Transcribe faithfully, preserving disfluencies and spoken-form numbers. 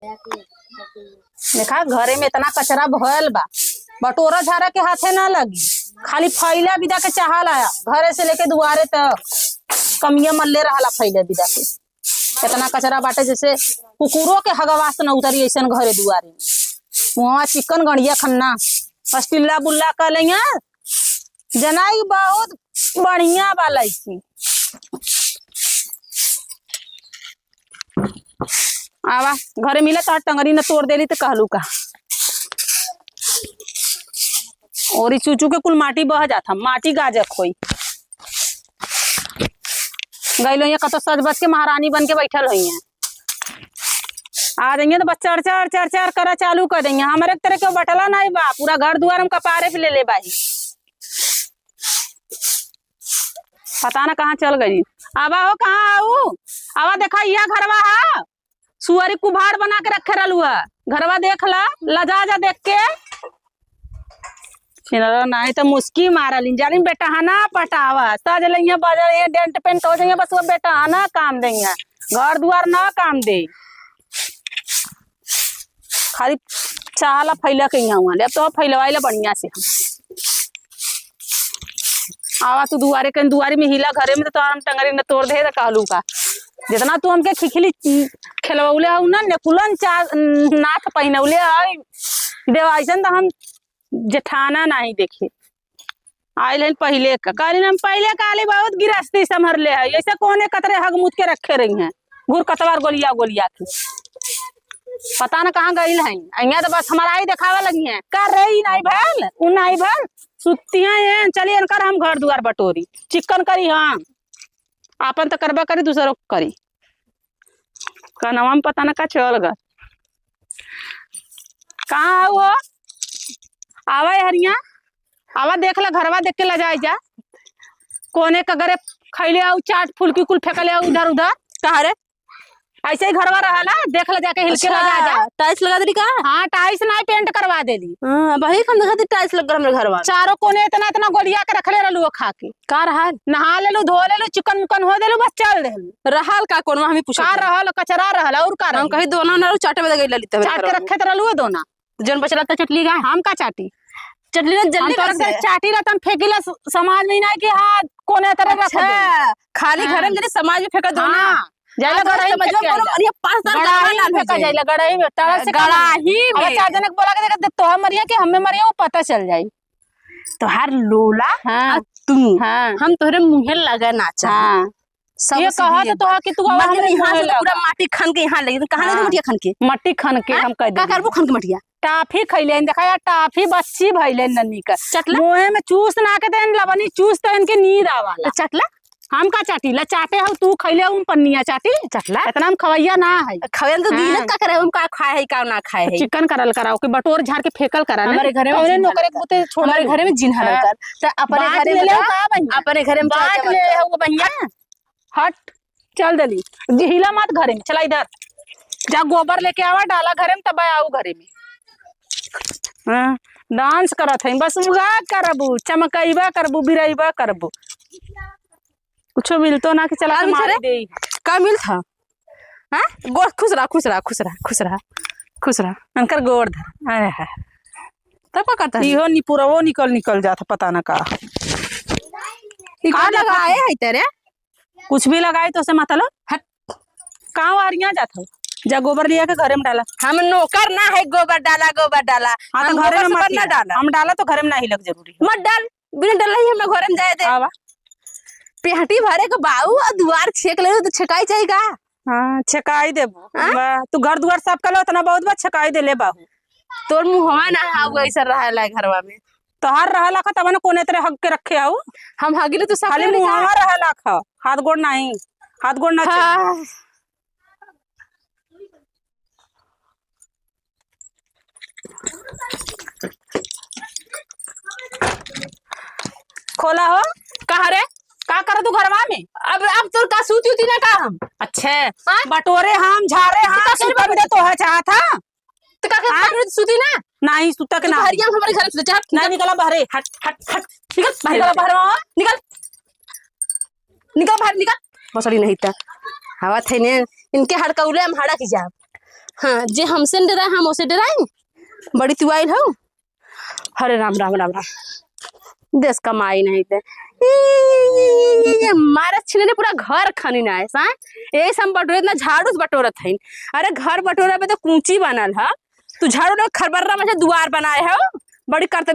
देखा, घरे में इतना कचरा भयल बा, बटोरा झारा के हाथे ना लगी, खाली फैला बिदा के चाहल आया, घरे से लेके दुआरे तक कमिया मल्ले रहला फैला बिदा के। इतना कचरा बाटे, जैसे कुकुरो के हगवा से न उतरी, ऐसन घरे दुआरे में। मुहवा चिकन गड़िया खन्ना, बस टिल्ला बुल्ला कह लेंगे, जनाई बहुत बढ़िया बा लइकी। आवा, घरे मिले तोहार टंगरी न तोड़ देली त कहलू का। और ई चूचू के कुल माटी बह जात ह, माटी गाजक होई। गइल होइहें कतो सज बज के महारानी बन के बैठल होइहें। आ जाइहें त बस चर चर चर चर करा चालू कर देइहें। हमरे तरह के बटला नाहीं बा, पूरा घर दुआर हम कपारे पे ले ले बाही। पता ना कहाँ चल गई। आवा हो, कहाँ आऊ? आवा, देखा, यह घरवा है। सुअरी कुभाड़ बना के रखे रहलू है। घरवा देख ला, लजा जा देख के। छिनरो नाहीं तो मुस्की मारल, जानी बेटहना पटावा। सज लइहें, बजल, ये डेंट पेंट हो जाइहें, बस वो बेटहना काम देइहें, घर दुआर ना काम दे। खाली चाहला फैला के यहाँ हुआ ले, अब तो फैलवाइला बढ़िया से हम। आवा तू दुआरे, कहीं दुआरी में हिला घरे में तो तोहार हम टंगरी न तोड़ दे, तो कहलू का। जितना तू हमके खिखिली खेलवले हऊ ना, नेकुलन चा-, नाथ पहिनवले हई, देवाइसन तो हम जेठाना नाहीं देखे। आइल हन पहिले का, कहलिन हम पहिले का आली बहुत गिरस्ती संभरले है, ऐसे कोने कतरे हग मुत के रखे रही हैं, घुर कतवार गोलिया गोलिया के, पता न कहाँ गइल हैं। अइया तो बस हमारा ही देखावे लगी हैं, का रे ई नाहीं भल, उ नाहीं भल, सुतिया हैं, चलिए इनकर हम घर दुआर बटोरी, चिक्कन करी हम, आपन तो करबा करी, दूसरों को करी। कनवा में पता न का चल गा। कहाँ हऊ हो? आवा हरिया, आवा देख ला, घरवा देख के लजाई जा। कोने का गरे खैले आऊ, चाट फुलकी कुल फेंकले आऊ इधर उधर। कहाँ रे? ऐसे ही घरवा रहला, देख ला जाके हिल के अच्छा, लजा जा। टाइल्स लगा देली का? हाँ, टाइल्स नाहीं, पेंट करवा देली। हाँ, वही हम देखा थी टाइल्स लग गल हमरे घरवा में। चारों कोने इतना इतना गोलिया के रखले रहलू खा के। का रहल? नहा लेलू, धो लेलू, चिकन मुकन हो देलू, बस चल देलू। रहल का कोनवा, हमी पूछत का हई। रहल? कचरा रहल, और का हम रही? कही दोना ना चाटे बदे गई ललित चाट के रखे त रहलू दोना। जन बचला त चटली का? हम का चाटी? चटली ना जल्दी हम तोरा कर से दे। चाटी रहता हम फेंकिला स-, समाज में ही ना कि हाँ, कोने तरह रख दे। अच्छा, खाली हाँ। घरे में जल्दी समाज में फेंका दोना। हाँ। जाइला हाँ, तो गड़ाही में समझो फेंक के कोनो आइला। बढ़िया पाँच साल गड़ाही गड़ाही में में फेंका फेंक जाइला, गड़ाही में, टाला से अब कमाना। चार जने के बोला के देखे, तोहर मरिया कि हमें मरिया, वो पता चल जाई। तोहार लोला हाँ। आ तू, हाँ। हम तोहरे मुँहे लगे ना चाही। हाँ। सब ये सीधी कहा तो एक तोहा बात। कि तू आवा मान हमरे ली, यहाँ मुँहे से तो पूरा लगा। माटी खन के यहाँ ले, कहाँ ले हाँ। मटिया खन के? मट्टी खन के हाँ? हम कह का देली। करबू खन के मटिया? टाफी खैले हैं, देखा यार, टाफी बच्ची भइले नन्ही का। चटला? मुँहे में चूस ना के देन लबनी, चूस तो इनके नींद आवाला। तो चटला? हम का चाटी? ला चाटे हऊ तू, खैले हऊ पन्निया चाटी? चटला? इतना हम खवैया ना है। खवैया तो हाँ। दीनत का करे, हम का खाए है, का ना खाए है। चिकन करल कराओ कि बटोर झाड़ के फेंकल करा ना। हमारे घरे में कौने जिन नौकरे हलता। बुते छोड़ा हमारे दे। घरे में जिन हाँ। हलता। तो अपने बाँट घरे ले में ले जाओ, का बहिया? अपने घरे में बाँट जाके ले बता। हऊ बहिया। हट, चल देली। हिला मत घरे में, चला इधर। जा गोबर लेके आवा, डाला घरे में, तब आऊ घरे में। हाँ, डांस करत है, बस उगा करबू, चमकैबा करबू, बिरैबा करबू। कुछो मिलतो ना कि चला का के मिलत मार रे? दे। का मिलत ह? हाँ? गोड़, खुश रहा, खुश रहा, खुश रहा, खुश रहा, खुश रहा। उनकर गोड़ धर। आय हाय। तब का करता है? इहो निपुरवो निकल, निकल जात ह, पता ना का। ई का का लगाए है तेरे? कुछ भी लगाई तो से मतलब। हट। कहाँ वारियाँ जात हो? जा गोबर लिया के घरे में डाला। हम नौकर ना है, गोबर डाला, गोबर डाला। हाँ, तो हम घरे गोबर में से मत ना डाला। डाला। हम डाला तो घरे में ना हिलक जरूरी है। मत डाल, बिना डलले ही हमें घरे में जाए दे। आवा। पेहटी भरे के बाऊ और दुआर छेक ले तो छेकाई जाएगा। हाँ, छेकाई देबो। हाँ? बा, तू घर दुआर साफ कर लो, इतना बहुत बा, छेकाई दे ले बाहू। तोर मुँहवा ना हाउ ऐसा रहा ला घरवा में। तोहार रहा लाखा तब ना कोने तेरे हग के रखे आऊ। हम हगिले तो सब खाली करे का? मुँहवा रहा लाखा, हाथ गोड़ नहीं, हाथ गोड़ ना चली। हाँ। खोला हो। कहा रे? का कर तू घरवा में? अब, अब तोर का सूती उती ना का हम? अच्छे। हाँ? बटोरे हम, झारे हम, का सूती बंदे तो है चाहत हा? तो का कर हाँ? सूती ना? नहीं, सुता के तू ना। बहरिया में हमारे घर में सुते, जा, नहीं, निकल। निकला बहरे, हट, हट, हट। निकल, निकल बहरे, निकल। निकल बाहर, निकल। बसड़ी नहीं त। हवा थे ने, इनके हड़कौले हम हड़क जाब। हाँ, जे हमसे न डराए, हम ओसे डराई। बड़ी तू आइल हो। अरे राम, राम, राम, राम। देश कमाई नहीं दे। ई, ई, ई, ई, ई, मारे छिने ने पूरा घर खनी ना है, सा? यही से हम बटोरे, इतना झाड़ू से बटोरत हईन। अरे, घर बटोरे पे तो कूची बनल ह। तू झाड़ू ना, खरबर्रा में से दुआर बनाए हो। बड़ी करते